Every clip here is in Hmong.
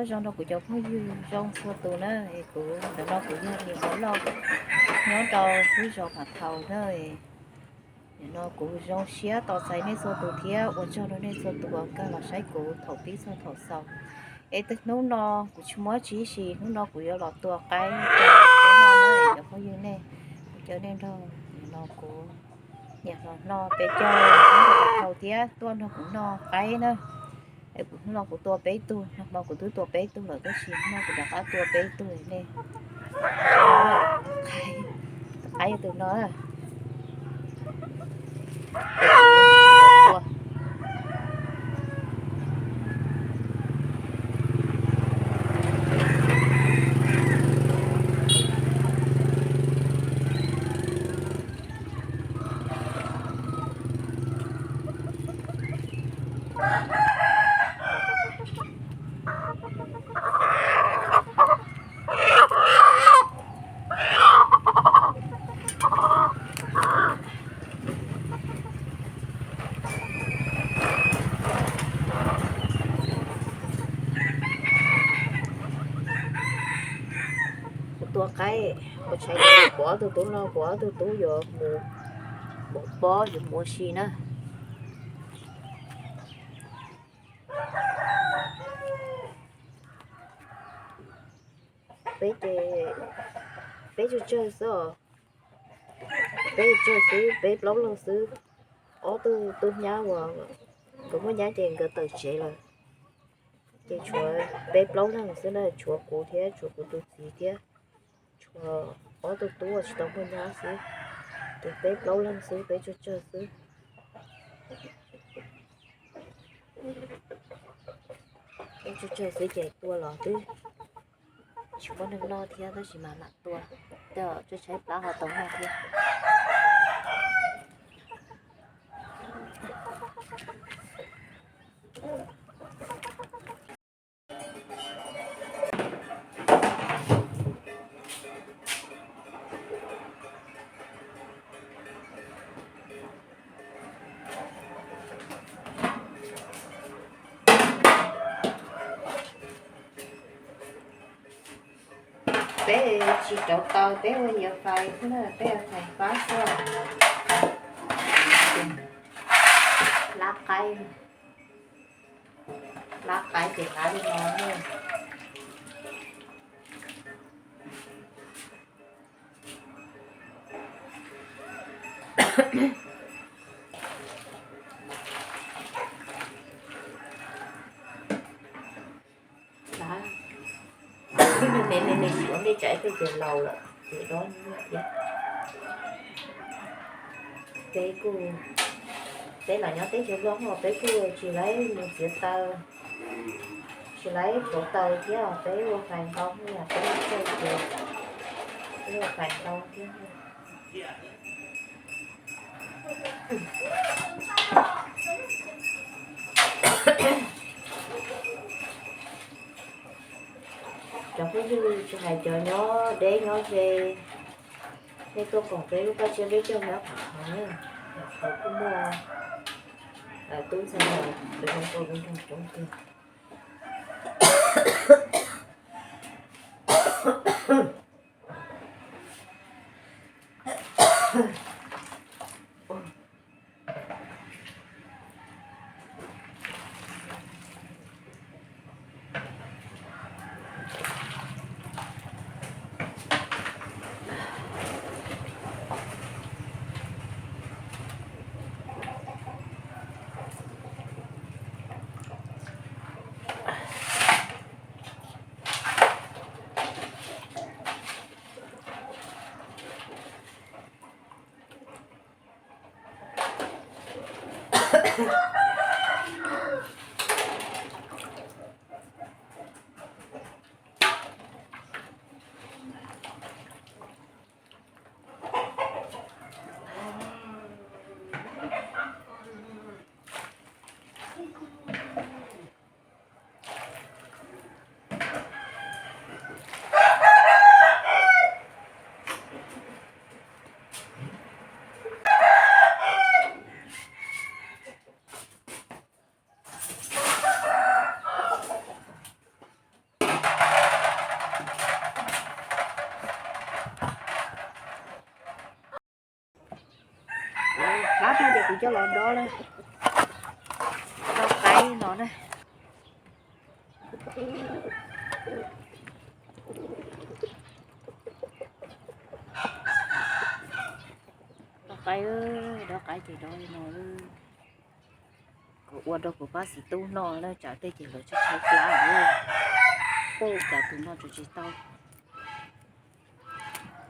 Nyob zoo rau kuv cov phooj ywg zoo txhua tus na, es kuv ntawm no kuv yog niam hluas loj nyob rau lub zos Phav Thau na. Nim no kuv zoo siab tos txais nej txhua tus thiab ua tsaug rau nej txhua tus uas kawg los saib kuv thaum pib txog thaum xaus. Es hnub no kuv tsis muaj tsis sim, hnub no kuv yuav los tua qaib rau peb noj na cov phooj ywg nej, kuv coj nej nrog. Nim no kuv niam hluas no peb caug thiab tuaj nrog kuv noj qaib na. Es kuv hnub no kuv tua peb tug, nag hmo kuv twb tua peb tug lawm tab sis hnub no kuv rov qab tua peb tug ne. Qaib, tus qaib yog tus no. Kuv tua qaib, kuv tshais kuv ob tug tub no, kuv ob tug tub yuav mus, mus pob yuav mus ua si na. Peb ces peb tsawg tsawg xwb os, peb tsawg xwb, peb plaub leeg xwb. Ob tug tub nyab uas nkawd muaj nyab ces nkawd tawm tsev lawm, ces tshuav peb plaub leeg xwb na, tshuav kuv thiab tshuav kuv tus txiv thiab tshuav ob tug tub uas tsis tau muaj nyab xwb, ces peb plaub leeg xwb, peb tsawg tsawg xwb. Peb tsawg tsawg xwb ces tua los twb tsis muaj neeg noj thiab tab sis mas lam tua, tej zaum tshaib plab ho tau noj thiab. Peb tsis rauv taws, peb ua yiav fais xwb na, peb ua fais fab xwb. Hlab qaib, hlab qaib ces hlab li no. Hlab, me me me me sim ua nej tsam ib pliag ces laus lawm ces dob nyuaj thiab. Peb kuj, peb los nyob teb chaws Nplog no peb kuj tsis laib mus txiav taws, tsis laib rauv taws thiab, peb ua fais ntau, peb ua fais ntau thiab. Cov phooj ywg tsis hais cov nyob deb nyob ze, nej tuaj koom peb lub kab tsiab peb caug nyob qhov no, qhov kuj muaj tub ntxhais los zoo nkauj zoo nraug coob kawg. coj los dob na, dob qaib no na. Dob qaib, dob qaib ces dob li no. Kuv ua rau kuv pab xib tub noj na, tsam tej ces lawv tsis tshaib plab lawm. Ua cas tus no tseem tsis tau,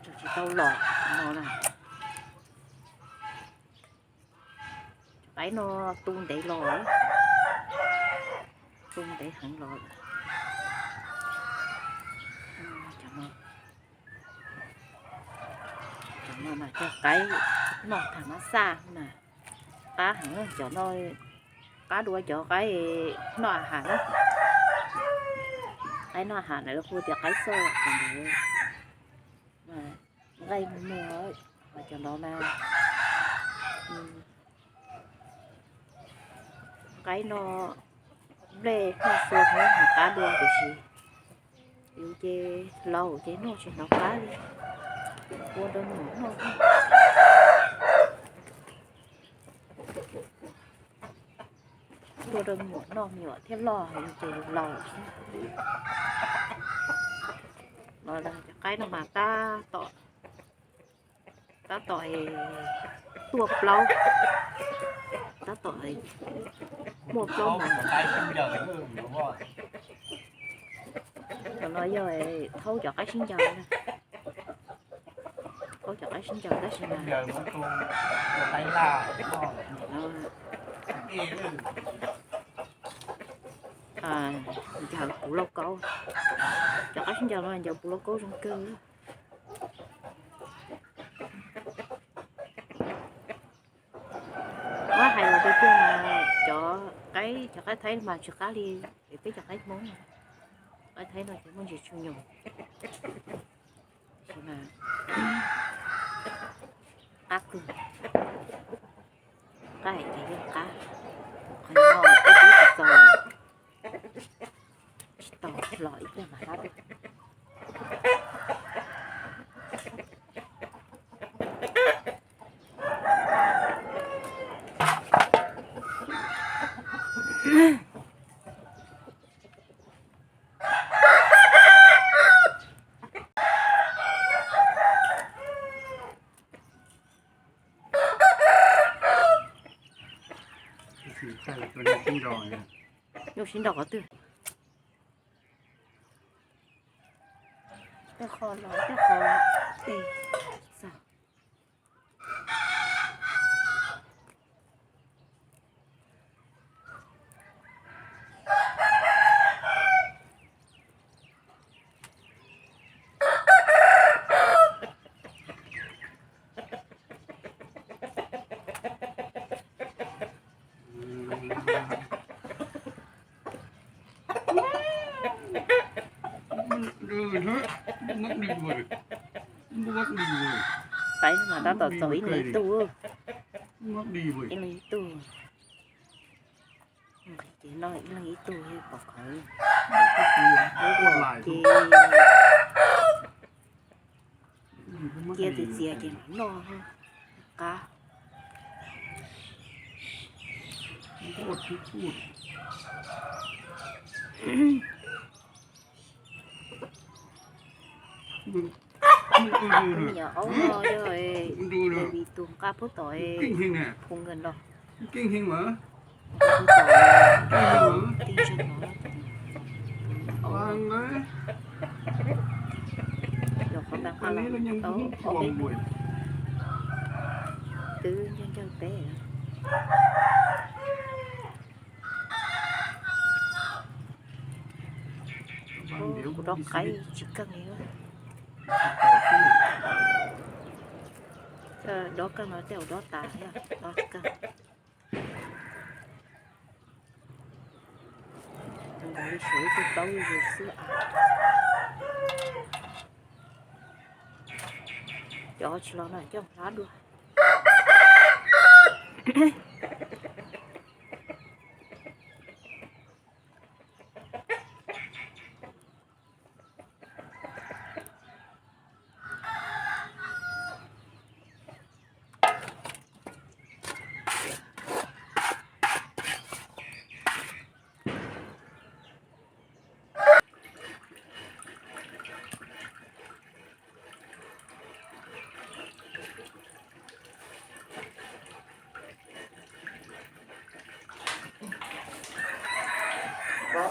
tseem tsis tau los no na. Qaib no tu ntev los, tu ntev heev los. Cov no mas cov qaib noj tag mab xaj na, qab heev cov no, qab dua cov qaib noj a has na. Qaib noj a has lawv hu tias qaib xoj ntawd, nqaij muag muag, cov no mas qaib no nplej noj xua hnub mus qab dua tiam sis yus ces laus ces noj tsis hnov qab li. Ua rau me nyuam noj, ua rau me nyuam noj me nyuam thiaj loj, yus ces yus laus xwb. Los cov qaib no mas tab tom, tab tom tuaj plaub, tab tom muaj plaub mas. Cov no yog thaub cov qaib sib ncaws, thaub cov qaib sib ncaws tab sis mas ncaws puv lauj kaub, cov qaib sib ncaws no ncaws puv lauj kaub zoo kawg. Muab hais los tiag tiag mas cov qaib, cov qaib Thaib mas tsis qab li peb cov qaib Hmoob. Qaib Thaib no ces muaj ntsis tshua nyuag, tiam sis mas qab kawg. Qab ces yeej qab, qhov no peb twb tsis txaus, tsis tau los ib pliag mas qab. Nyuj sib nraus qhov twg? Tej qho los tej qho, tej txog. Peb mas tab tom txaus ib leeg ib tug, ib leeg ib tug. Ces noj ib leeg ib tug pom qhov ces cia txias txias ces mam noj qab. Me nyuam aub no yog baby tus nqa puag tom phu nkas los, puag tom tij ntseeg no, yog qhov nqa nqa los tau ob peb hnub twb ncawg ncawg peb. Kuv dob qaib tsis keej li. Dob keej no tej zaum dob tas, dob tsis keej. Nkawd li suav ib tug plaub zuj zus xwb as. Cov tsis los no coj hlab dua.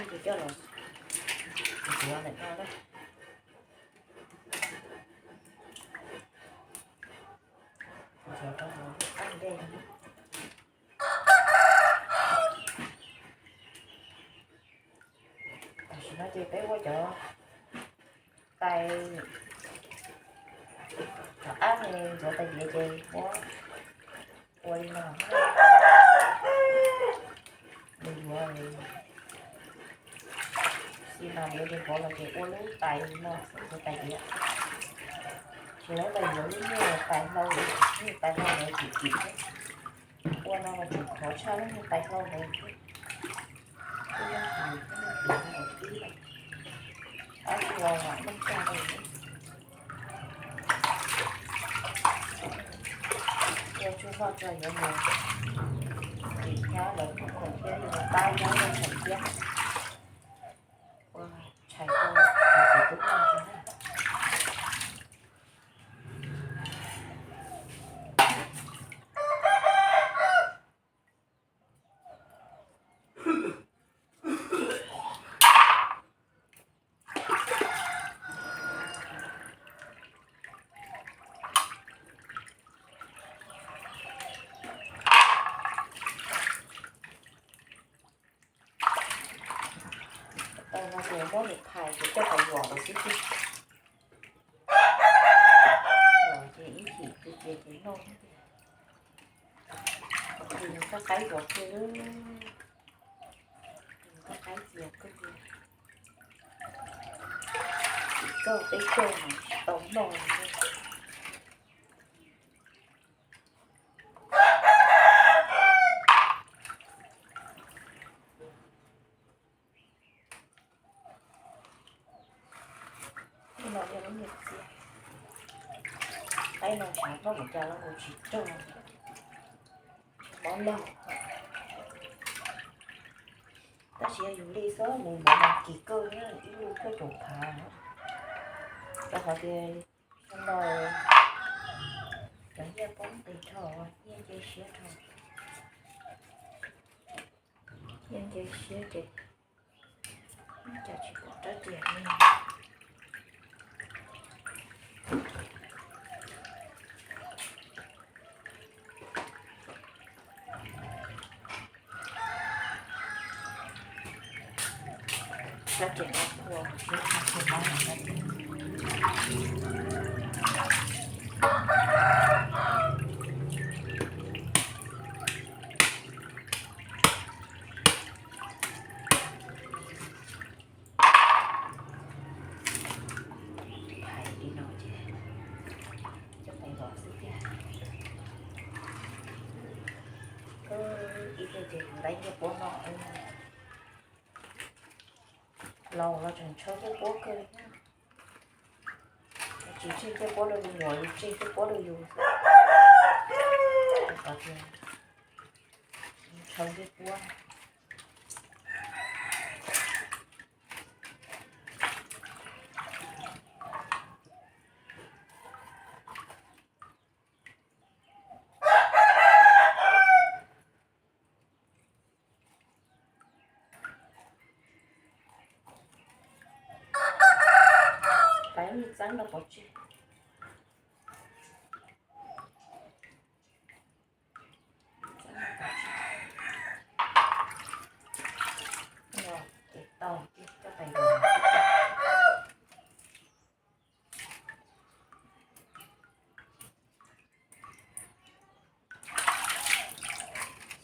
Ces coj los ntxuav ntawm no na. Ntxuav rau hauv lub qab ntej no. Tam sim no ces peb ua cov tais, cov ab ne, ntxuav tais diav ces muab ua li no. Nws yuav xi mas yuav li qhov los ces ua lub tais no xwb, ua tais diav. Tsis lawv los yuav lub nyuj tais hlau, nyuj tais hlau lawv kim kim, ua no los tseem khov tshaj lub nyuj tais hlau lawv. Ua tsis los mam meej tag li. Ua tsuj noj tso yuav mus tim nyab lawv pub khoom thiab yuav mus pab nyob noj tshais thiab. Ua tshais rau txiv tub noj tso na. Tau no ces muab mus phais ces coj pais vom lawm xwb tiag. Vom ces ib chim tus ces ces noj tiag. Ces nws txoj qaib vov kiag, nws txoj qaib txias kawg li. Tsis txog peb caug mas tsis tau noj li. Ib no yog lub niag txias, qaib no tshav noj mus cas los mus tsis raug, tsis mob laug. Tab sis yog yus li xwb nws yuav mas kim kawg, ib lub cuaj caum phav. Rau qhov tias xyoo no cov nyiaj poob nqis dhau, nyiaj nce siab dhau, nyiaj nce siab ces cas tsis pom rab riam li. Rab riam no ua, phais li no ces coj pais vov xwb tiag. Ib pliag ces yus laiv nyiaj puab no, laus los tseem ntshaw nyiaj puab kawg. Tsis tseg nyiaj puab rau yus, yus tseg nyiaj puab rau yus xwb. Rau qhov tias ntshaw nyiaj puab. Pais lub niag txeeb no pov tseg. Ces tau, coj pais vov.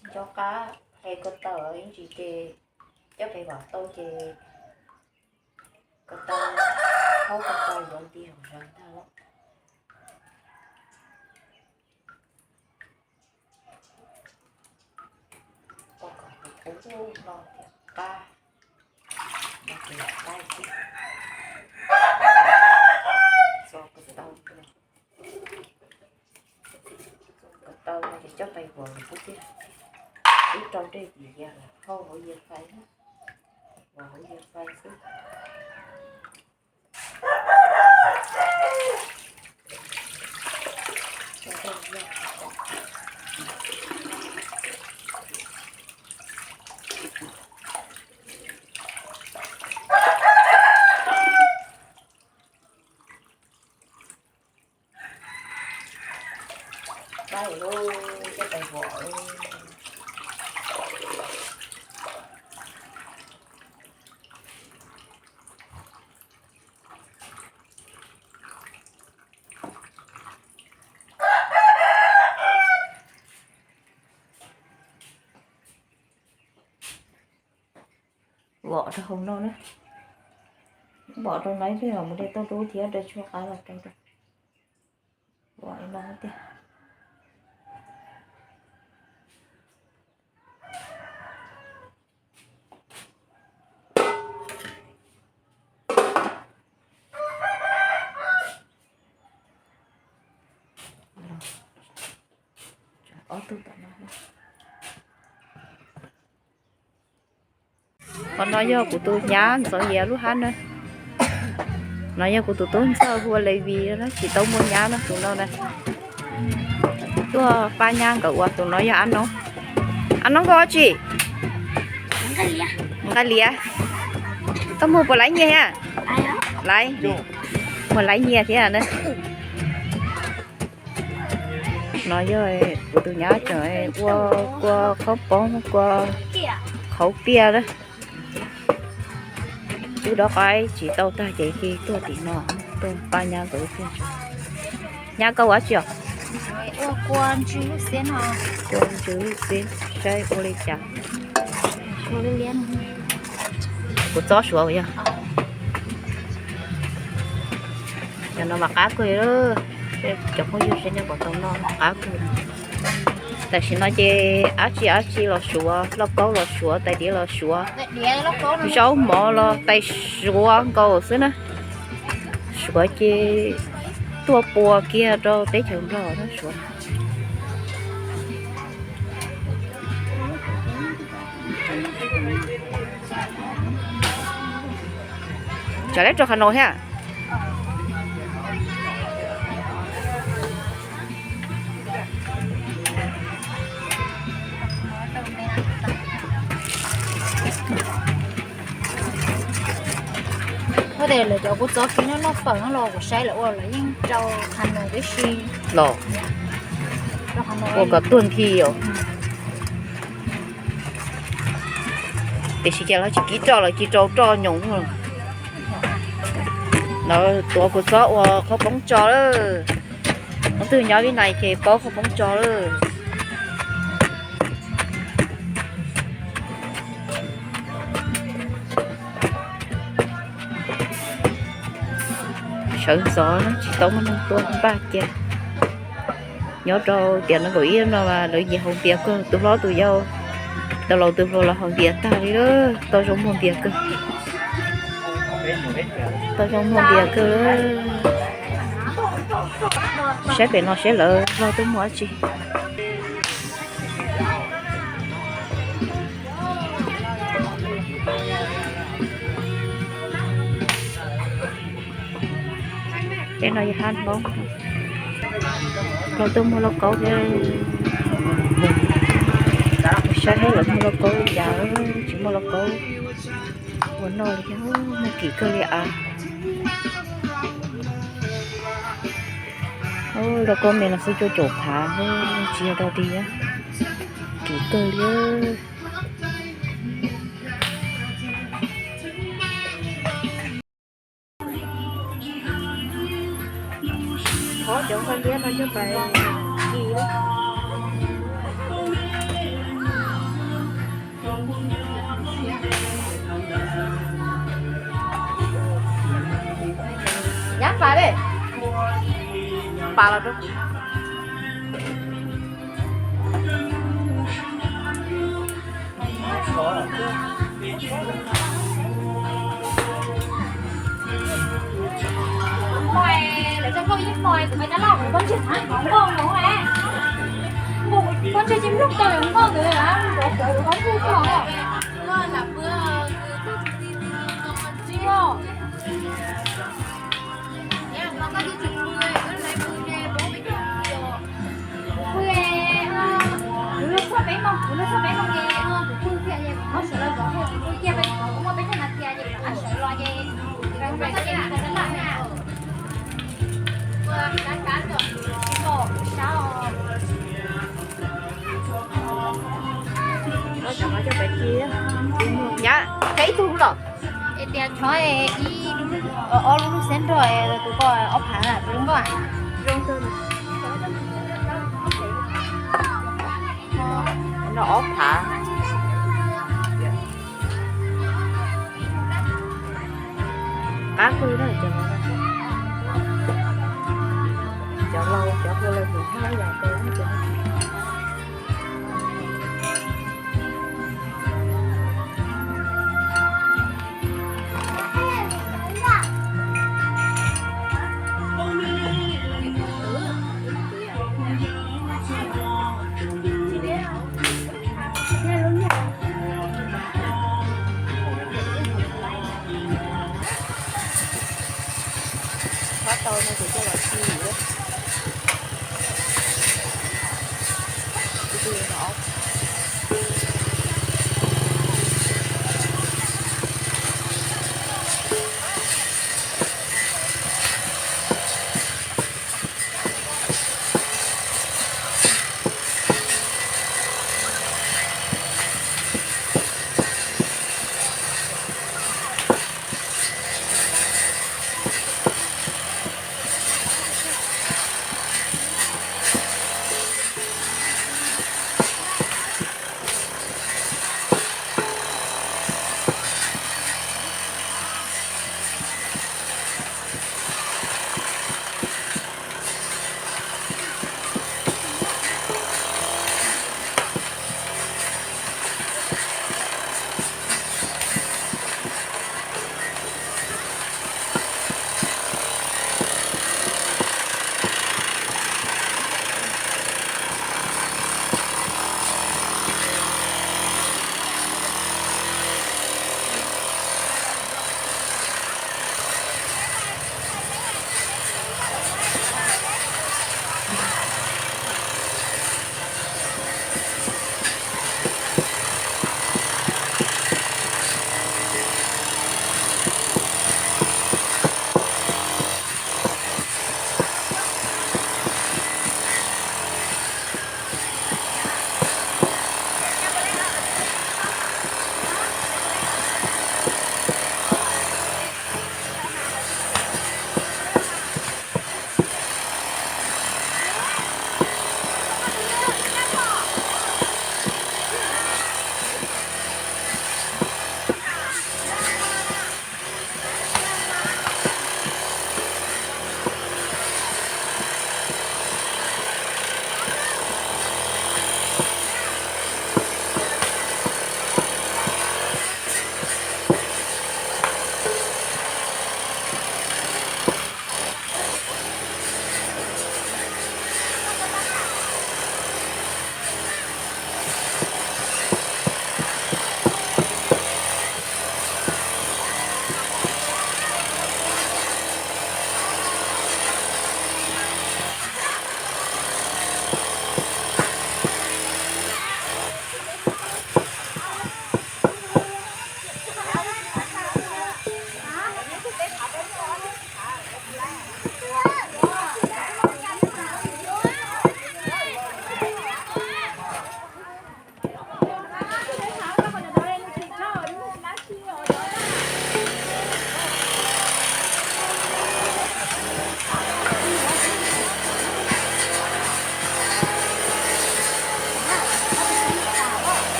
Tsis nco qab hle ko taw ib ntsis ces coj pais vov tau ces ko taw, haub ko taw yuav nti hauv zog ntag. Ua kom tus qub no thiab qab, no ces qab xwb. Txo ko taw, txo ko taw no ces coj pais vov lawm xwb tiag. Twb rau dej tim yav lawm, hau hauv yias fais, vov hauv yias fais xwb. Vom rau hauv no na. Vom rau no ib pliag los mus de tauj rub thiab rau tshuaj qab los rau rau. Vom no tiag. Ob tug tom no. Qhov no yog kuv tus nyab Ntxoov Yias lub hab na. No yog kuv tus tub ntxawg hu ua Levis na, tsis tau muaj nyab no, tus no na. Tuaj pab nyab nkawd ua. Tus no yog Ab Noob. Ab Noob, koj ua dab tsi? Nqa liav. Koj muag puas laib nyiaj thiab? Laib, muag laib nyiaj thiab na. No yog kuv tus nyab tseem ua kua qhaub poob, kua qhauv piaj na. Twb dob qaib tsis tau tag ces cia tuaj tim no, tuaj pab nyab nkawd ua tiag. Nyab, koj ua dab tsi os? Ua kua ntsw lub xeb no. Kua ntsw lub xeb, saib ua li cas. Kuv txob suav yog. Cov no mas qab kawg li, cov phooj ywg seb nej puas tau noj, qab kawg. Tam sim no ces dab tsi dab tsi los suav, lauj kaub los suav, tais diav los suav, zaub mov los tais suav nkaus xwb na. Suav ces tuaj pua kiag rau teb chaws Nplog na suav. Tsam leb rau Hà Nội thiab. Ua tes lawv cov kuv txov kiv no noj fawm no los kuv saib lawv ua lawv yeej rau Hà Nội tib si los ua kom tuag nthi os. Tiam sis cas lawv tsis kiv roj, lawv cia rau roj nyoos. Lawv tuav kua txob ua qhaub poob tso lawm. Leej twg nyob Vib Nais ces paub qhaub poob tso lawm. Sawv ntxov tsis tau muaj neeg tuaj npaj cia. Nyob rau tiam nees nkaum ib no mas lawv nyias haus npias kawg, tus hlob tus yau, tus laus tus hluas los haus npias tag li lawm, tau zoo muag npias kawg. Tau zoo muag npias kawg. Saib pem no seb lawv Nplog tuaj muag dab tsi. Tej no yog hab Hmoob, Nplog tuaj muag lauj kaub thiab. Saib seb lawv muag lauj kaub li cas, tsis muaj lauj kaub ua noj li thiab, muag kim kawg li as. Lauj kaub me no xwb cuaj caum phav, tsis yog dog dig, kim kawg li. Thov cov nqaij liab no coj pais ci. Nyab pas, pas los rau. Lawv coj nkauj ib hmo, kuv me tab laj kuv pob ntseg txhav hov nkauj no, pob ntseg cia mloog tau nkauj ntawd, nrov nrov nrov nkuj tuaj. Kuv pw, kuv lub txoj peb moos, kuv lub txoj peb moos ces kuv pw thiab, kuv mob sawv los zov, kuv pw ciaj peb kuv muaj peb caug nas this ces kuv sawv los ces kuv txoj ces kuv tab laj na. Nyab, qheb ib tug los. Es tias chov ib, ob lub lub xeeb nrog tus ko ob phav, tus nkauj. No ob phav. Qab kawg na cov no. Cov laus cov hluas los mus hab yam kawg na cov no. Qab tau no ces